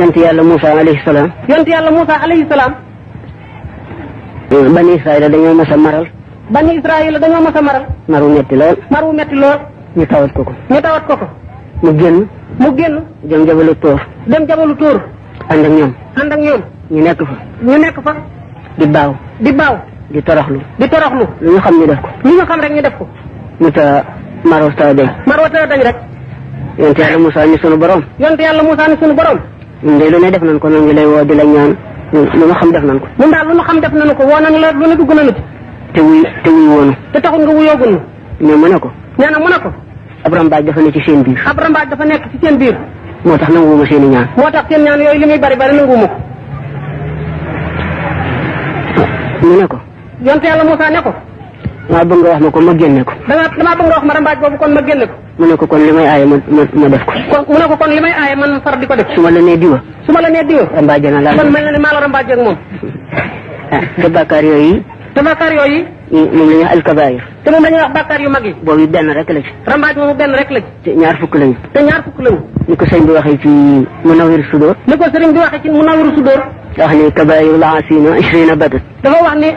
yonent yàlla Moussa alayhi salaam. yonent yàlla Moussa alayhi salaam. bani Israayila dañoo mas a maral. bani Israayila dañoo mas a maral. maru metti lool. maru metti lool. ñu tawat ko ko. ñu tawat ko ko. mu génn. mu génn. dem jabalu Tóor. dem jabalu Tóor. ànd ak ñoom. ànd ak ñoom. ñu nekk fa. ñu nekk fa. di baaw. di baaw. di toroxlu. di toroxlu. lu ñu xam ñu def ko. lu ñu xam rek ñu def ko. mu ta maro ta dañ. maro ta dañ rek. yonent yàlla Moussa ni sunu borom. yonent yàlla Moussa ni sunu borom. ñun de lu ne def nañ ko ñu ngi lay woo di la ñaan lu ñu xam def nañ ko. ñun daal lu ñu xam def nañu ko woo nañu la lu ne dugg nañu ci. te wuy woonu. te taxul nga wuyooguñu. mais mu ne ko. nee na mu ne ko. ab rambaaj dafa ne ci seen biir. ab rambaaj dafa nekk ci seen biir. moo tax nanguwuma seen i ñaan. moo tax seen ñaan yooyu li muy bari bari nanguwuma ko. mu ne ko. yonent yàlla Moussa ne ko. maa bëgg nga wax ma ko ma génne ko. damaa bëgg nga wax ma rambaaj boobu kon ma génne ko. mu ne ko kon li may aaye ma def ko. mu ne ko kon li may aaye man far di ko def. su ma la nee diwa. su ma la nee diwa. rambaaj na la. kon mel na ni maa la rambaaj ak moom. te bàkkaar yooyu. te bàkkaar yooyu. moom la ñuy wax alkabaayir. te moom la ñuy wax bàkkaar yu mag yi. boobu benn rek la ci. rambaaj moomu benn rek la ci. te ñaar fukk lañu. ni ko sëñ bi waxee ci Munawwir Sudóor. ni ko sëriñ bi waxee ci Munawwir Sudóor. wax ni kabaayiru laasina 20 badat. dafa wax ni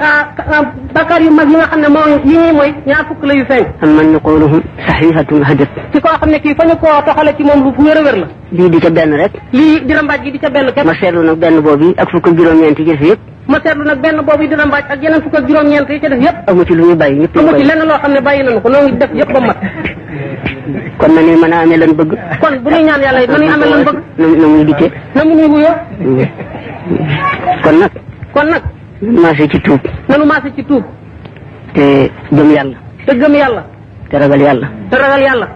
bàkkaar yu mag yi nga xam ne moo yi ñuy mooy ñaar fukk la yu feeñ. am man naquluhum saxihatun hadat. ci koo xam ne kii fa ñu koo toxale ci moom lu wér a wér la. lii di ca benn rek. lii di rambaaj gi di ca benn képp. ma seetlu nag benn boobu ak fukk ak juróom-ñeent yi ci def yëpp. ma seetlu nag benn boobu di rambaaj ak yeneen fukk ak juróom-ñeent yi ca def yëpp. amu ci lu ñu bàyyi ñëpp. amu ci lenn loo xam ne bàyyi nañu ko noo ngi def yëpp ba mat. kon na ni mën a amee lan bëgg. kon bu ñuy ñaan yàlla it na ñuy amee lan bëgg. na muy dikkee. na mu ñuy wuyoo. kon nag. nanu maase ci tuub. nanu maase ci tuub. te gëm yàlla. te gëm yàlla. te ragal yàlla. te ragal yàlla.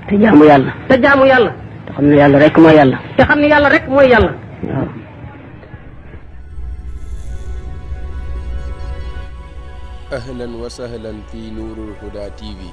te jaamu yàlla. te jaamu yàlla. te xam ne yàlla rek mooy yàlla. te xam ne yàlla rek mooy yàlla. waaw. ahlan wa sahlan fi Nuurul Huda TV.